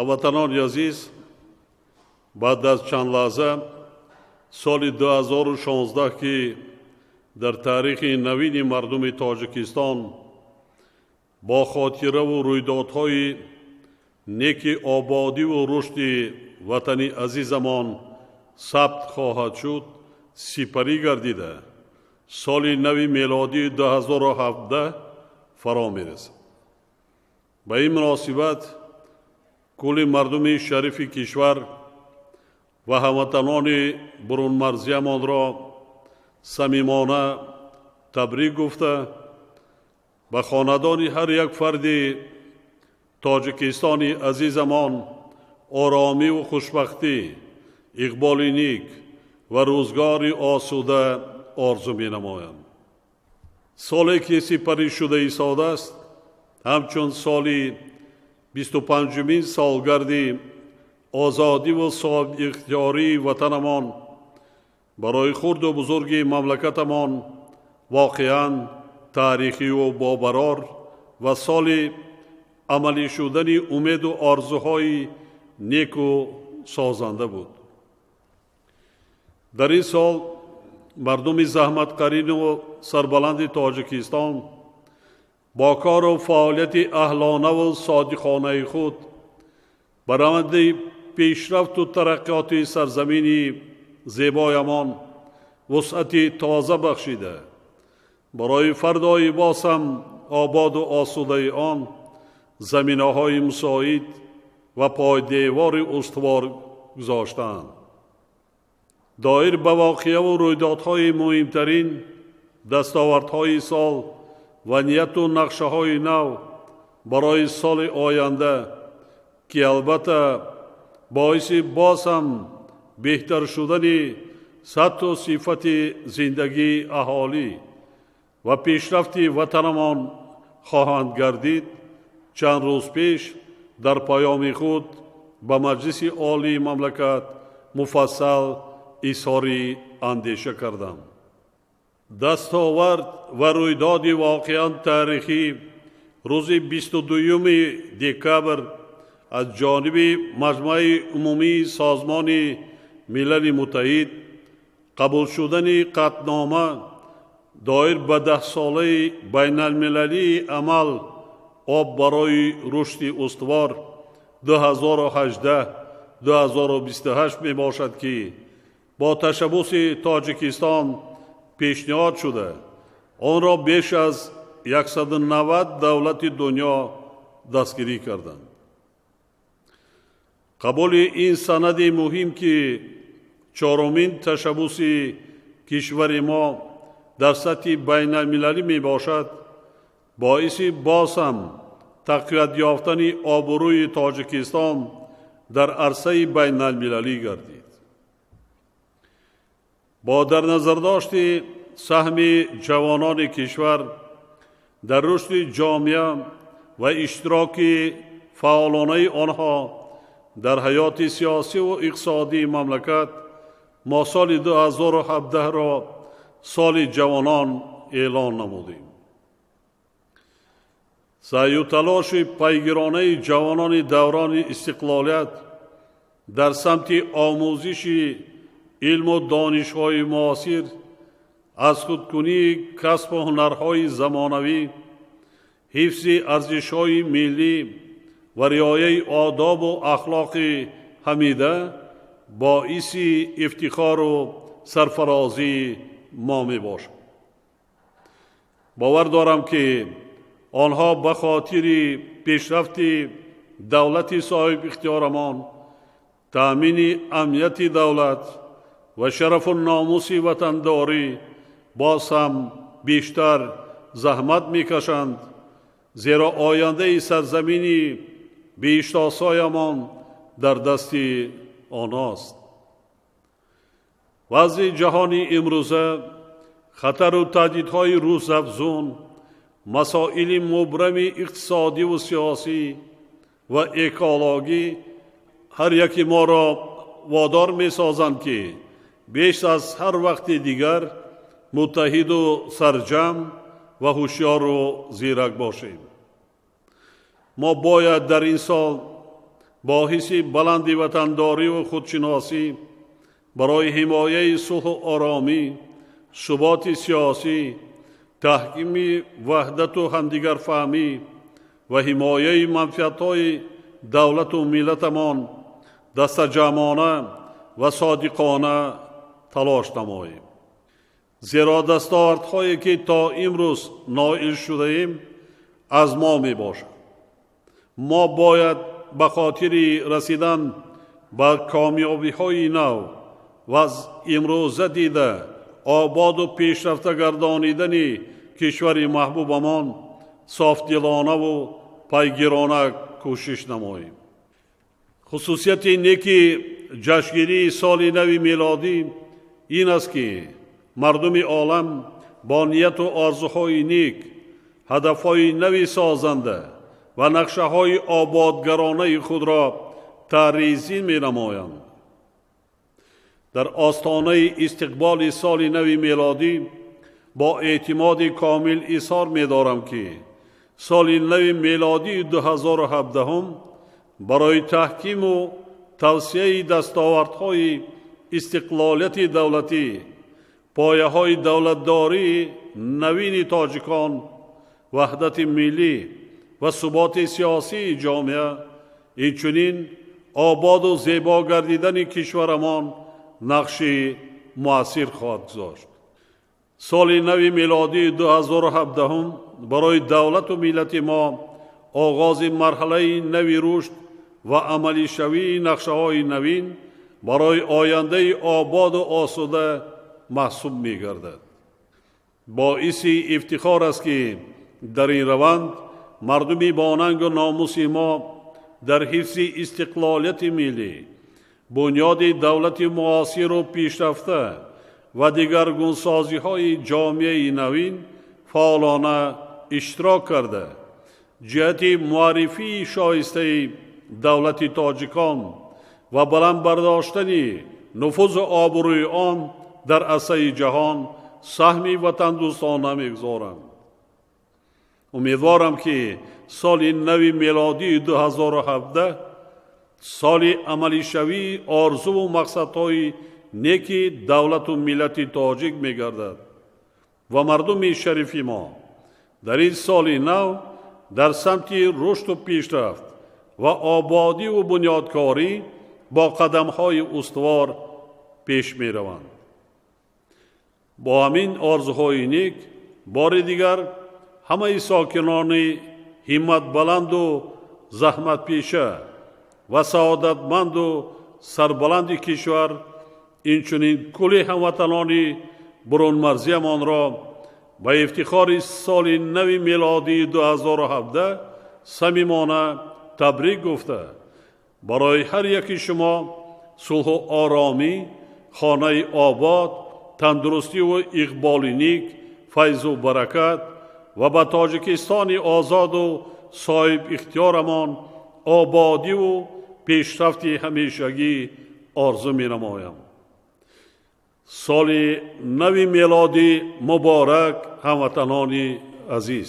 Ҳамватанони азиз, баъд аз чанд лаҳза соли 2016, ки дар таърихи навини мардуми Тоҷикистон бо хотираву рӯйдодҳои неки ободиву рушди ватани азизамон сабт хоҳад шуд, сипарӣ гардида, соли нави мелодии 2017 фаро мерасад. Ба ин муносибат кулли мардуми шарифи кишвар ва ҳамватанони бурунмарзиямонро самимона табрик гуфта, ба хонадони ҳар як фарди Тоҷикистони азизамон оромиву хушбахтӣ, иқболи ник ва рӯзгори осуда орзу менамоям. Соле ки сипарӣ шуда истодааст, ҳамчун соли 25-умин солгарди озодиву соҳибихтиёрии ватанамон барои хурду бузурги мамлакатамон воқеан таърихиву бобарор ва соли амалӣ шудани умеду орзуҳои неку созанда буд. Дар ин сол мардуми заҳматкарину сарбаланди Тоҷикистон бо кору фаъолияти аҳлонаву содиқонаи худ ба раванди пешрафту тараққиёти сарзамини зебоямон вусъати тоза бахшида, барои фардои боз ҳам ободу осудаи он заминаҳои мусоид ва пойдевори устувор гузоштаанд. Доир ба воқеаву рӯйдодҳои муҳимтарин, дастовардҳои сол ва нияту нақшаҳои нав барои соли оянда, ки албатта боиси боз ҳам беҳтар шудани сатҳу сифати зиндагии аҳолӣ ва пешрафти ватанамон хоҳанд гардид, чанд рӯз пеш дар паёми худ ба Маҷлиси Олии мамлакат муфассал изҳори андеша кардам. Дастовард ва рӯйдоди воқеан таърихӣ рӯзи 22 декабр аз ҷониби Маҷмӯаи Умумии Созмони Милали Муттаҳид қабул шудани қатънома доир ба 10-солаи байналмилалии амал «Об барои рушди устувор 2018-2028» мебошад, ки бо ташаббуси Тоҷикистон пешниҳод шуда, онро беш аз 190 давлати дунё дастгирӣ карданд. Қабули ин санади муҳим, ки чорумин ташаббуси кишвари мо дар сатҳи байналмилалӣ мебошад, боиси боз ҳам тақвият ёфтани обрӯи Тоҷикистон дар арсаи байналмилалӣ гардид. Бо дар назардошти саҳми ҷавонони кишвар дар рушди ҷомеа ва иштироки фаъолонаи онҳо дар ҳаёти сиёсиву иқтисодии мамлакат, мо соли 2017-ро соли ҷавонон эълон намудем. Саъю талоши пайгиронаи ҷавонони даврони истиқлолият дар самти омӯзиши илму донишҳои муосир, аз худкунии касбу ҳунарҳои замонавӣ, ҳифзи арзишҳои миллӣ ва риояи одобу ахлоқи ҳамида боиси ифтихору сарфарозии мо мебошад. Бовар дорам, ки онҳо ба хотири пешрафти давлати соҳибихтиёрамон, таъмини амнияти давлат ва шарафу номуси ватандорӣ боз ҳам бештар заҳмат мекашанд, зеро ояндаи сарзамини беҳиштосоямон дар дасти онҳост. Вазъи ҷаҳони имрӯза, хатару таҳдидҳои рӯзафзун, масоили мубрами иқтисодиву сиёсӣ ва экологӣ ҳар яки моро водор месозанд, ки беш аз ҳар вақти дигар муттаҳиду сарҷамъ ва ҳушёру зирак бошем. Мо бояд дар ин сол Бо ҳисси баланди ватандорӣ ва худшиносӣ барои ҳимояи сулҳу оромӣ, суботи сиёсӣ, таҳкими ваҳдату ҳамдигарфаҳмӣ ва ҳимояи манфиатҳои давлату миллатамон дастаҷамъона ва содиқона талош намоем. Зеро дастовардҳое ки то имрӯз ноил шудаем, аз мо мебошад. Мо бояд ба хотири расидан ба комёбиҳои нав ва аз имрӯза дида ободу пешрафта гардонидани кишвари маҳбубамон софдилонаву пайгирона кӯшиш намоем. Хусусияти неки ҷашнгирии соли нави мелодӣ ин аст, ки мардуми олам бо нияту орзуҳои нек, ҳадафҳои нави созанда ва нақшаҳои ободгаронаи худро таъризӣ менамоянд. Дар остонаи истиқболи соли нави мелодӣ бо эътимоди комил изҳор медорам, ки соли нави мелодии 2017 барои таҳкиму тавсияи дастовардҳои истиқлолияти давлатӣ, пояҳои давлатдории навини тоҷикон, ваҳдати миллӣ ва суботи сиёсии ҷомеа, инчунин ободу зебо гардидани кишварамон нақши муассир хоҳад гузошт. Соли нави мелодии 2017 барои давлату миллати мо оғози марҳалаи нави рушд ва амалишавии нақшаҳои навин барои ояндаи ободу осуда маҳсуб мегардад. Боиси ифтихор аст, ки дар ин раванд мардуми бонангу номуси мо дар ҳифзи истиқлолияти миллӣ, бунёди давлати муосиру пешрафта ва дигаргунсозиҳои ҷомеаи навин фаъолона иштирок карда, ҷиҳати муаррифии шоистаи давлати тоҷикон ва баланд бардоштани нуфузу обрӯи он дар арсаи ҷаҳон саҳми ватандӯстона мегузоранд. Умедворам, ки соли нави мелодии 2017 соли амалишавии орзуву мақсадҳои неки давлату миллати тоҷик мегардад ва мардуми шарифи мо дар ин соли нав дар самти рушду пешрафт ва ободиву бунёдкорӣ бо қадамҳои устувор пеш мераванд. Бо ҳамин орзуҳои нек бори дигар ҳамаи сокинони ҳимматбаланду заҳматпеша ва саодатманду сарбаланди кишвар, инчунин кулли ҳамватанони бурунмарзиямонро ба ифтихори соли нави мелодии 2017 самимона табрик гуфта, барои ҳар яки шумо сулҳу оромӣ, хонаи обод, тандурустиву иқболи ник, файзу баракат ва ба Тоҷикистони озоду соҳибихтиёрамон ободиву пешрафти ҳамешагӣ орзу менамоям. Соли нави мелодӣ муборак, ҳамватанони азиз!